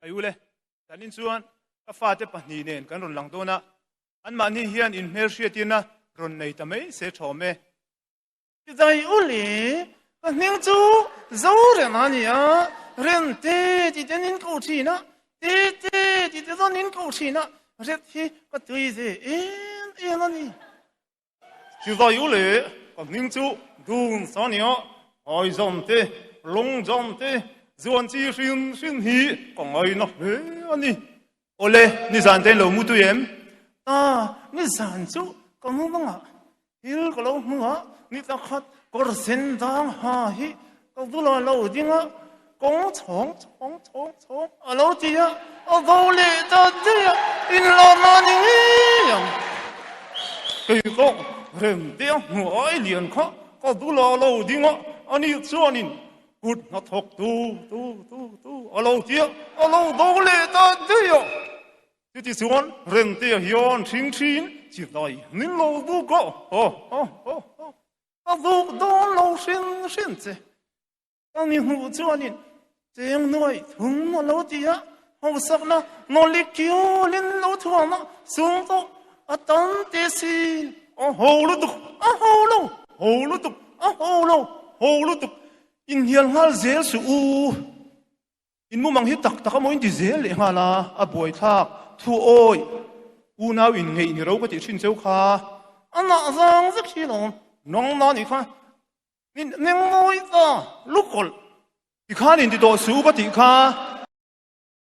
Ai ule, zanin chuan ka fate pahnih nen kan rawn lang dawn a, anmahni hian inhmelhriatirna rawn nei ta mai se thawm e. Zai ule, ka hming chu Zorem a ni a, Rente tih te nin ko thin a, Tete tih te zawn nin ko thin a, ret hi ka tui ve em em a ni. Chuvai u le, ka hming chu Dun sa nia, Haizam te, Lawngzam te, zuan chi hrin hrin hi ka ngaina hle a ni. Awle, nizan te lo mu tui em? A, nizan chu ka mu bang a, thil ka lo hmu a, ni takhat kawr sen dang ha hi ka bulah lo ding a, Kawng chhawng chhawng chhawng chhawng a lo ti a, a bo leh ta daih a, inlawm a ni ngei ang. Kei pawh Remtea hnuai lian kha ka bulah lo ding a, ani chuanin kut hnathawk tu tu tu tu a lo ti a, a lo bo leh ta daih a. Chuti chuan Remtea hian hring hrin chibai min lo buk a, ha ha ha ha, a buk dawn lo hrin hrin che. Ka mi hmuh chuanin cheng nuai thum a lo ti a, hausakna molecule-in lo thuam a, sum pawh a tam teh si. A ho lutuk, a ho lo, ho lutuk, a ho lo, ho lutuk, inhnial nghal zel suh u. In mumang hi tak tak amaw in ti zel leh nghal a, a buaithlak, thu awi, unau in ngeih ni ro ka tih thin cheu kha. A mah vang vek hi lawm, nangmah nih kha Min meng mawi ta, lukawlh. Tikhan in ti tawh suh ka tih kha.